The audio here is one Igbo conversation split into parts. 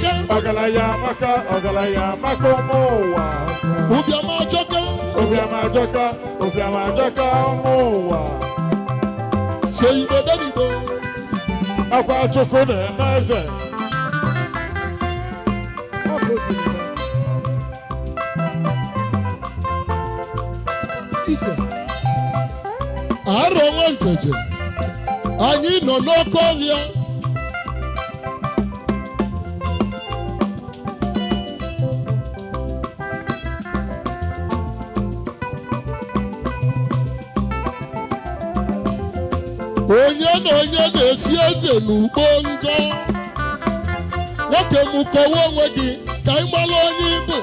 amaka. Ọgaranya amaka, ọgaranya amaka ụmụ ụwa. Ụbịam ajọka. Ụbịam ajọka, ụbịam ajọka ụmụ ụwa. So Igbo denigbo. Akwa Chukwu na-eme eze. Ọ ka o siri mee. Ije. Arọ nwa nteje, anyị nọ n'oke ọhịa. Onye na onye na-esi eze n'ugbo ngọ. Nwoke m, kọwa onwe gị ka ị mara onye ịbụ,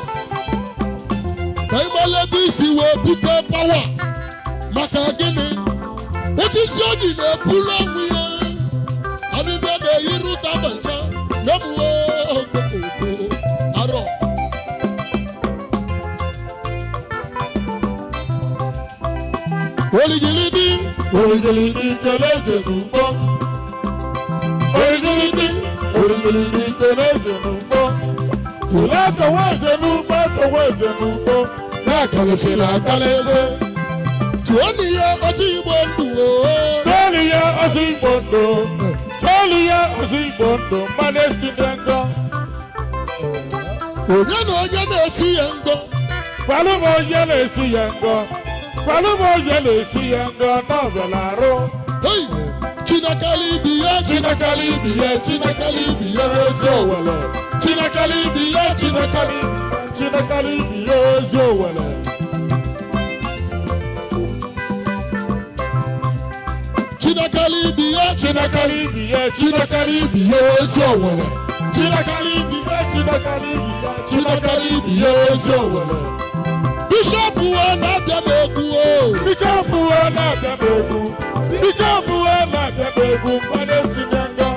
ka ị mara ebe isi wee bute power. Maka gịnị? Osisi oji na-ebulu onwe ya, abịbịa na-eyiru taba ncha na-emuwe okokoko arọ. Oligilidi. Origilidi kele eze n'ugbo. Origilidi, origilidi kele eze n'ugbo. Kele atowe eze n'ugbo, atowe eze n'ugbo. Na-akalịsịla akalịsị. Tụọnụ ya ozi Igbo ndụ o. Tolu ya ọzọ Igbo ndụ. Tolu ya ọzọ Igbo ndụ, mmadụ esi na ngọ. Onye na onye na-esi ya ngọ? Kwalụ m onye na-esi ya ngọ. Kwalụ m onye na-esi ya ngọ n'ọbịala arụ. Hei! Chinekele ibi ya. Chinekele ibi ya, Chinekele ibi ya ezi owele. Chinekele ibi ya, Chinekele Chinekele ibi ya ezi owele. Chinekele ibi ya. Chinekele ibi ya. Chinekele ibi ya ezi owele. Chinekele ibi ya, Chinekele ibi ya. Chinekele ibi ya ezi owele. Bishọp wee na-abịa m egwu o. Bishọp wee na-abịa m egwu. Bishọp wee na-abịa m egwu, mmadụ esi na ngọ.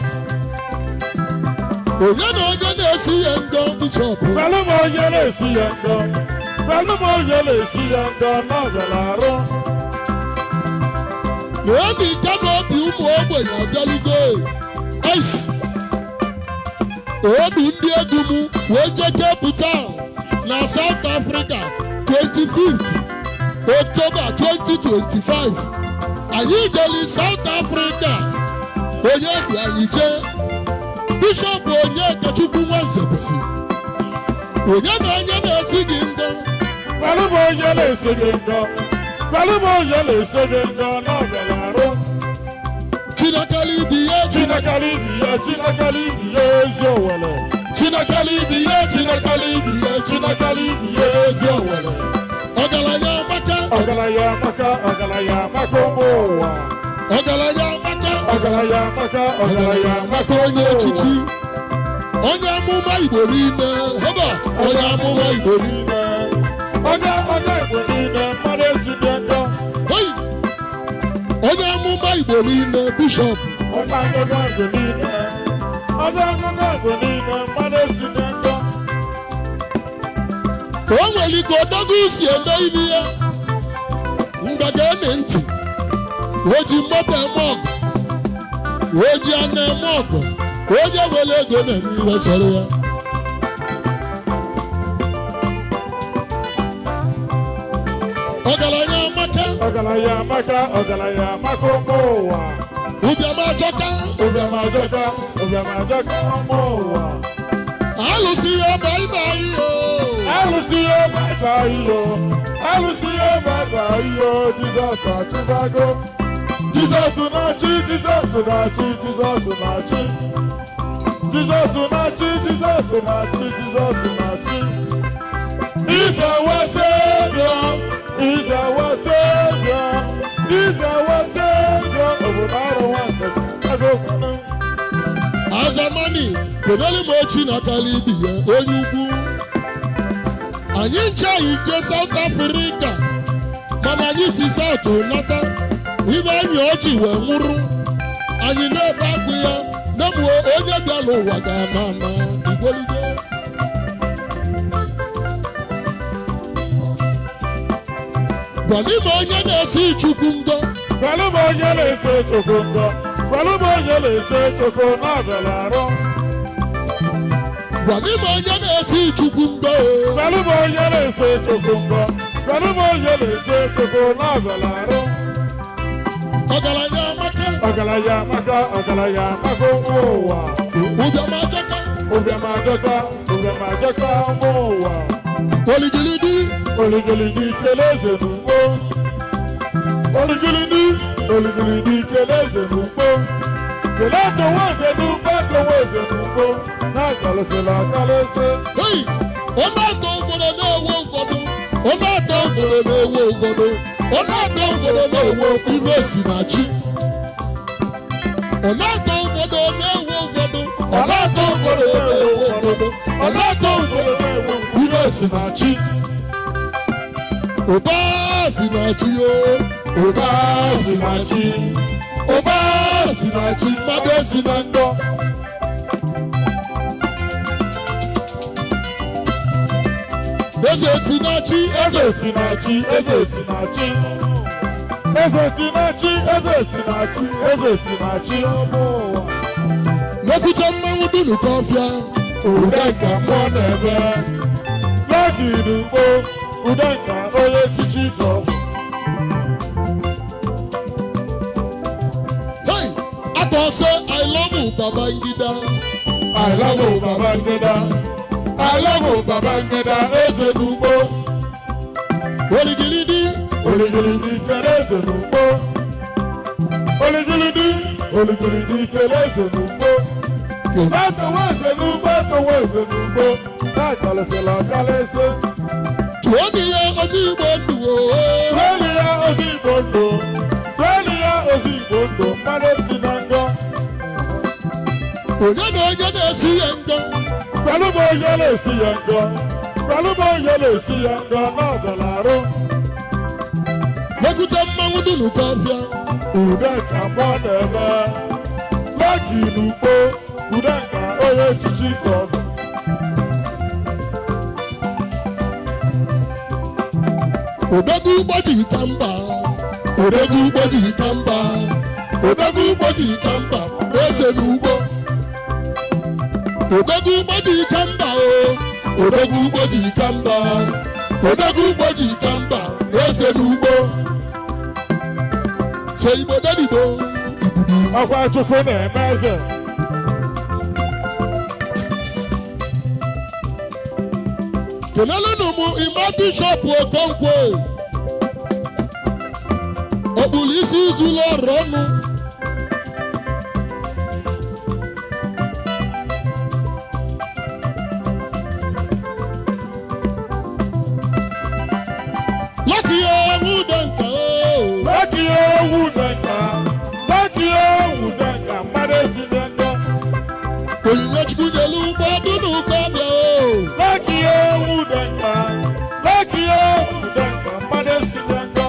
Onye na onye na-esi ya ngọ, bishọp? Kwalụ m onye na-esi ya ngọ. Kwalụ m onye na-esi ya ngọ n'ọbịala arụ. Na-emi kanopi ụmụ ogbenye abịalugo. Ice obi ndị egwu m wee jee Cape Town na South Africa, 25th October 2025. Anyị jeli South Africa. Onye dị anyị jee? Bishọp Onyekachukwu Nwanze kwesịrị. Onye na onye na-esi gị ngọ? Kwalụ m onye na-esi gị ngọ. Kwalụ m onye na-esi gị ngọ n'ọbịala arụ. Chinekele ibi ya. Chinekele ibi ya, Chinekele ibi ya ezi owele. Chinekele ibi ya. Chinekele ibi ya, Chinekele ibi ya ezi owele. Ọgaranya amaka. Ọgaranya amaka, ọgaranya amaka ụmụ ụwa. Ọgaranya amaka. Ọgaranya amaka, ọgaranya amaka. Maka onye echichi, onye amụma Igbo niile ebe a, onye amụma Igbo niile. Onye Igbo niile, mmadụ esi dị ngọ. Hey! Onye amụma Igbo niile, bishọp. Onye amụma Igbo niile. Onye amụma Igbo niile, mmadụ esi dị ngọ. O nwere ike ọdọgo isi eme ihe ya mgbaga ntị. O ji moto eme ọgụ, o ji anụ eme ọgụ. Onye nwere ego na-eme ihe sọrọ ya. Ọgaranya amaka. Ọgaranya amaka, ọgaranya amaka ụmụ ụwa. Ụbịam ajọka. Ụbịam ajọka, ụbịam ajọka ụmụ ụwa. Alụsị ya bye o. Alụsị ya bye yo. Alụsị ya bye yo. Jizọs achịbago. Jizọs na-achị, Jizọs na-achị, Jizọs na-achị. Jizọs na-achị, Jizọs na-achị, Jizọs na-achị. He's our Savior. He's our Savior. He's our Savior. Obodo arụ nwata agụkwanụ. Azamani kedere m ochi na akara ibi ya, onye ukwu. Anyị nche je South Africa, mana anyị si South nata. Ibe anyị ọjị wee nwụrụ, anyị na-ebe akwụ ya na-emuo. Onye bịara ụwa ga-ama ama igweligo. Gwana m onye na-esi Chukwu ngọ. Gwalụ m onye na-ese Chukwu ngọ. Gwalụ m onye na-ese Chukwu n'ọbịara arụ. Gwa m onye na-esi Chukwu ngọ o. Gbalụ m onye na-ese Chukwu ngọ. Gbalụ m onye na-ese Chukwu n'ọgọlọ arụ. Ọgaranya amaka. Ọgaranya amaka, ọgaranya amaka ụmụ ụwa. Ụbịam ajọka. Ụbịam ajọka, ụbịam ajọka ụmụ ụwa. Oligilidi. Oligilidi kele eze n'ugbo. Oligilidi, oligilidi kele eze n'ugbo. Kele towe eze n'ugbo, towe eze n'ugbo. Na-akalịsịla akalịsị. Hey! Ọ na-atọ ụfọdụ na-ewe ụfọdụ. Ọ na-atọ ụfọdụ na-ewe ụfọdụ. Ọ na-atọ ụfọdụ na-ewe ife si na chi. Ọ na-atọ ụfọdụ na-ewe ụfọdụ. Ọ na-atọ ụfọdụ na-ewe ụfọdụ. Ọ na-atọ ụfọdụ ife si na chi. Ụba si na chi o. Ụba si na chi. Ụba si na chi. Mmadụ si na ndọ. Eze si na chi. Eze si na chi, eze si na chi. Eze si na chi, eze si na chi, eze si na chi ụmụ ụwa. Lekwute mmanwụ dunu ka ọfịa. Ude nka mmụọ na-eme. Lọgị n'ugbo, ude nka onye echichi ka ọ bụ. Hey! Atọ sị, "I love you, Babangida." I love you, Babangida. I love you, Babangida, eze n'ugbo. Oligilidi. Oligilidi kele eze n'ugbo. Oligilidi, oligilidi kele eze n'ugbo. Etowe eze n'ugbo, etowe eze n'ugbo. Na-akalịsịla akalịsị. Tụọ dị ya ozi Igbo ndụ o. Tụọlụ ya ozi Igbo ndụ. Tụọlụ ya ozi Igbo ndụ. Mmadụ si na ngọ. Onye na onye na-esi ya ngọ. Gbalụ m onye na-esi ya ngọ. Gbalụ m onye na-esi ya ngọ n'ọzara arụ. Lekwute mmanwụ dunu ka ọfịa. Ude ka mmụọ na-eme. Lọgị n'ugbo. Ude ka onye echichi ka ọ bụ. Odogwu ugbo ji ka mba. Odogwu ugbo ji ka mba. Odogwu ugbo ji ka mba. Eze n'ugbo. Odogwu ugbo ji ka mba o. Odogwu ugbo ji ka mba. Odogwu ugbo ji ka mba. Eze n'ugbo. So Igbo dedigbo. Igbudu. Ọkwa Chukwu na-eme eze. Kelelụnụ m Ima Bishọp Okonkwo. Okpuru isi zuru ọrụ ọnụ. Lucky ọnwụ nka o. Lucky ewu denka. Lucky ewu denka. Mmadụ esi na ngọ. Onyinye Chukwu nyelu ụgbọ dunu kọbịa o. Lucky ewu denka. Lucky ewu denka. Mmadụ esi na ngọ.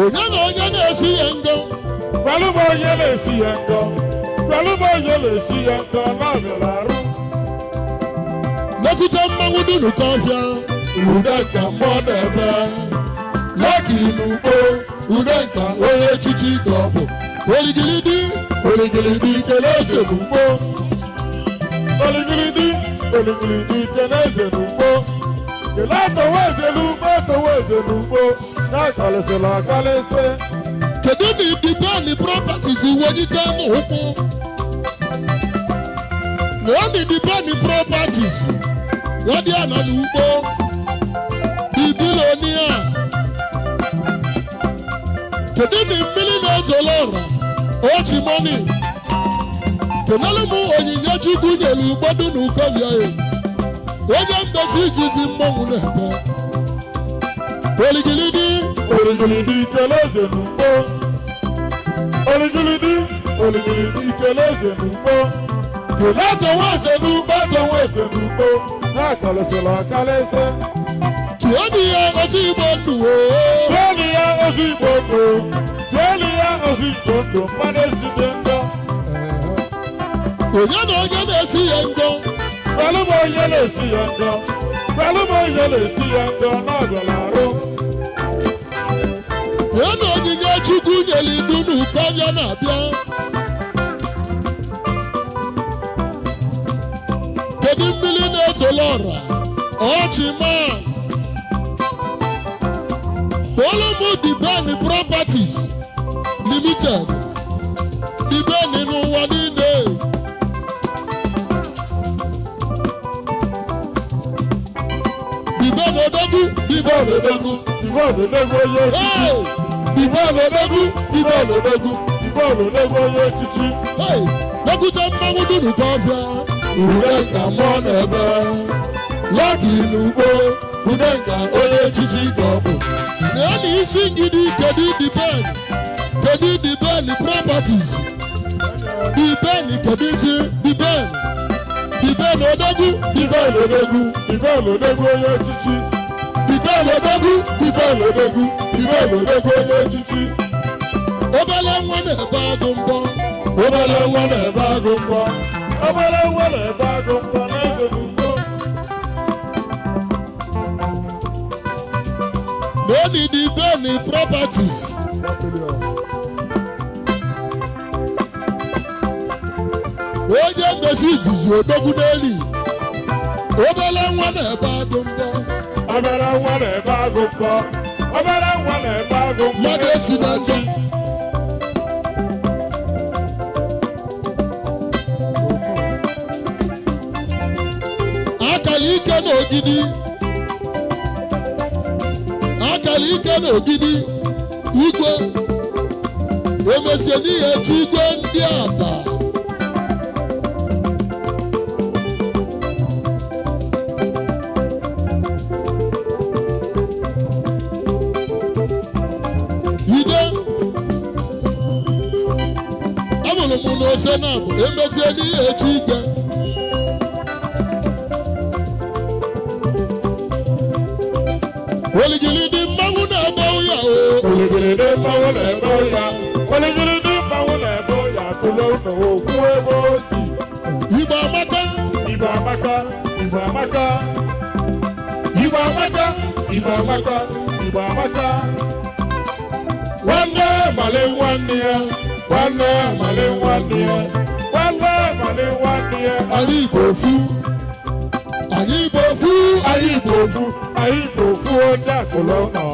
Onye na onye na-esi ya ngọ. Gbalụ m onye na-esi ya ngọ. Gbalụ m onye na-esi ya ngọ n'ọbịara arụ. Lekwute mmanwụ dunu kọfịa. Ude nka mmụọ na-eme. Lucky n'ugbo. Ude nka onye echichi ka ọ bụ. Oligilidi. Oligilidi kele eze n'ugbo. Oligilidi, oligilidi kele eze n'ugbo. Kele atowe eze n'ugbo, atowe eze n'ugbo. Na-akalịsịla akalịsị. Kedu na Idibeni Properties wenyite n'ụkwụ? Na Idibeni Properties wọ́n àná n'ugbo. Ibilonia. Kedu na mmiri na-ezolo ọra? Ochi money. Kenelu m onyinye Chukwu nyelu ugbo dị n'Ukobia ya. Onye mdozi izizi mmọnwụ na-ebe. Oligilidi. Oligilidi kele eze n'ugbo. Oligilidi, oligilidi kele eze n'ugbo. Kele atowe eze n'ugbo, atowe eze n'ugbo. Na-akalịsịla akalịsị. Tụọ dị ya ozi Igbo ndụ o. Tụọlụ ya ozi Igbo ndụ. Tụọlụ ya ozi Igbo ndụ. Mmadụ esi dị ngọ. Onye na onye na-esi ya ngọ. Gbalụ m onye na-esi ya ngọ. Gbalụ m onye na-esi ya ngọ n'ọbịara arụ. Onye na onyinye Chukwu nyelu idu n'Ukobia na-abịa. Kedu mmiri na-etola ọra? Ọchịman. Kpọọrọ m Dibeni Properties Limited. Dibeni n'ụwa niile. Dibeni odogwu, Dibeni odogwu. Dibọọlụ odogwu onye echichi. Hey! Dibeni odogwu, Dibeni odogwu. Dibọọlụ odogwu onye echichi. Hey! Lekwute mmanwụ dunu kọfịa. Ude ka mmụọ na-ebe. Lọkị n'ugbo, ude ka onye echichi ka ọ bụ. Na isi ngidi kedu Dibeni? Kedu Dibeni Properties? Dibeni kedu isi Dibeni? Dibeni odogwu, Dibeni odogwu. Dibọọlụ odogwu onye echichi. Dibeni odogwu, Dibeni odogwu. Dibeni odogwu onye echichi. Echichi. Obele nwa na-ebe agụ mbọ. Obele nwa na-ebe agụ mbọ. Obere nwa na-ebe agụ mbọ n'eze n'ugbo. N'eni Dibeni Properties. Onye ngosi izizi odogwu n'eli. Obele nwa na-ebe agụ mbọ. Obere nwa na-ebe agụ mbọ. Obere nwa na-ebe agụ mbọ. Mmadụ esi na njọ. Akala ike n'ogidi. Akala ike n'ogidi. Igwe. Emesie n'ihe chi igwe ndị Aba. Ide. Abụrụ m na ose na abụ emesie n'ihe chi igwe. Oligilidi mmanwụ na-ebe ụya o. Oligiridi mmanwụ na-ebe ụya. Oligiridi mmanwụ na-ebe ụya. Kụlụ ụlọ okwu ebe o si. Igbo amaka. Igbo amaka. Igbo amaka. Igbo amaka. Igbo amaka. Igbo amaka. Nwanne male nwanne ya. Nwanne male nwanne ya. Nwanne male nwanne ya. Anyị Igbo ofu. Anyị Igbo ofu. Anyị Igbo ofu. Anyị Igbo ofu ndị akụlụ nọ.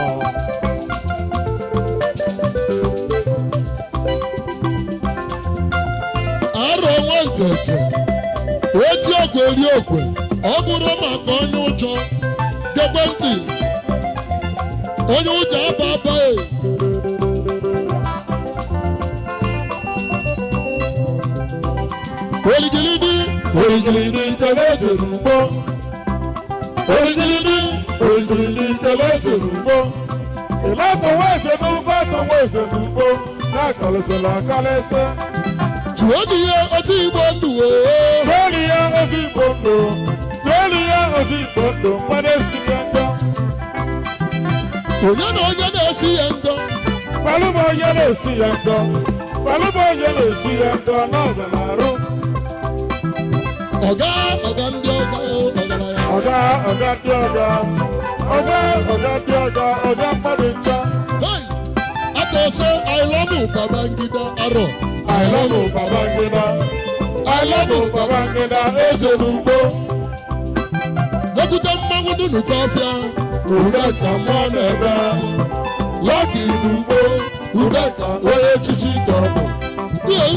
Arọ nwa nteje. Eti okwe eri okwe. Ọ bụrụ maka onye ụjọ. Gekwe ntị. Onye ụjọ aba aba e. Oligilidi. Oligilidi kele eze n'ugbo. Oligilidi. Oligilidi kele eze n'ugbo. Ìlà àtọwọ́ eze n'ugbo àtọwọ́ eze n'ugbo. N'akọlịsịla akọlịsị. Tụọ n'ihe otu Igbo ndụ oo. Tụọlụ ya ozi Igbo ndụ. Tụọlụ ya ozi Igbo ndụ. Mmadụ esi ya njọ. Onye na onye na-esi ya njọ. Kwalụ m onye na-esi ya njọ. Kwalụ m onye na-esi ya njọ n'ọzọ na-arụ. Ọga ọga ndị ọga o, ọgaranya. Ọga ọga ndị ọga. Ọga ọga ndị ọga. Ọga mmadụ ncha. Hey! Aka sị I love you Babangida arọ. I love you, Babangida. I love you, Babangida. Eze n'ugbo. Lekwute mmanwụ dunu kọfịa. Ude ka mmụọ na-ebe. Lọkị n'ugbo. Ude ka onye echichi ka ọ bụ. Ihe.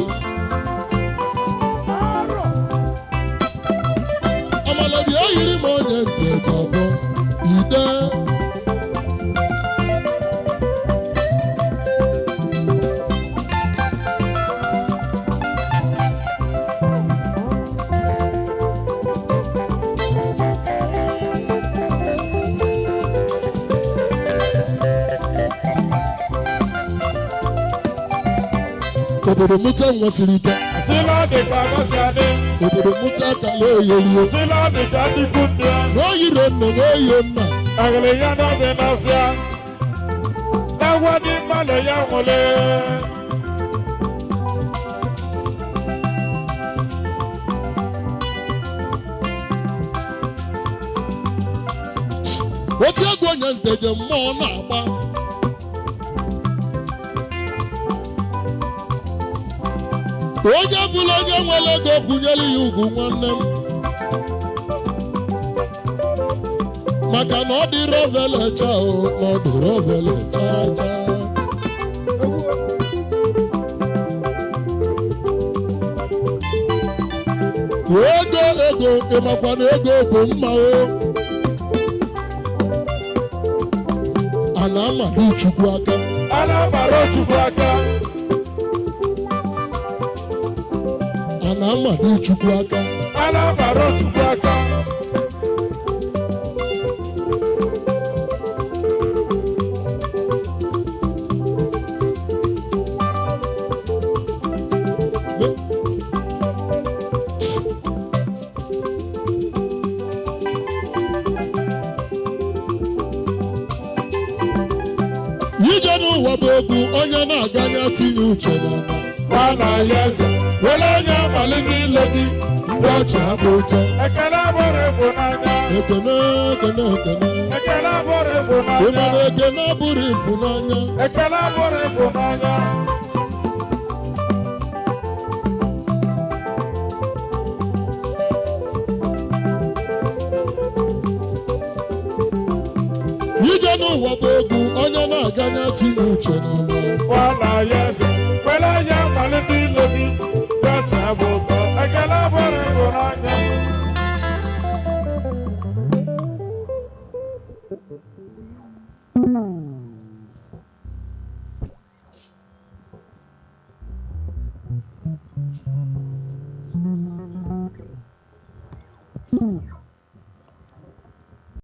Amala bi oyiri m onye ntị abụọ. Ide. Obodo mụta nwa siri ike. Asị na ọ dị ka amasị adị. Obodo mụta kala oyerie. Asị na ọ dị ka ndị ikwu ndị ya. Na oyiro nne na oyo nna. Agịrị ya n'obi n'ọfịa. Na-agwa dị mmadụ ya nwụle. Oti egwu onye nteje mmụọ na-agba. Onye bụla onye nwere ego kwụnyere ya ugwu nwanne m. Maka na ọ dịrọ velecha o, na ọ dịrọ velecha cha. Ego, ego, ịmakwa na ego bụ mma o. A na-amado Chukwu aka. A na-amara Chukwu aka. A na-amado Chukwu aka. A na-amara Chukwu aka. Ije n'ụwa bụ egwu, onye na-aga anya tinye uche n'ala. Nwana ya eze were anya abalị niile gị Ndị ọchị abụ ụtọ. Ekele abụrụ ịfụnanya. Ekene, ekene, ekene. Ekele abụrụ Ịma ịfụnanya. Na ekene abụrụ ịfụnanya. Ekele abụrụ ịfụnanya. Ije n'ụwa bụ egwu, onye na-aga anya tinye uche n'ala.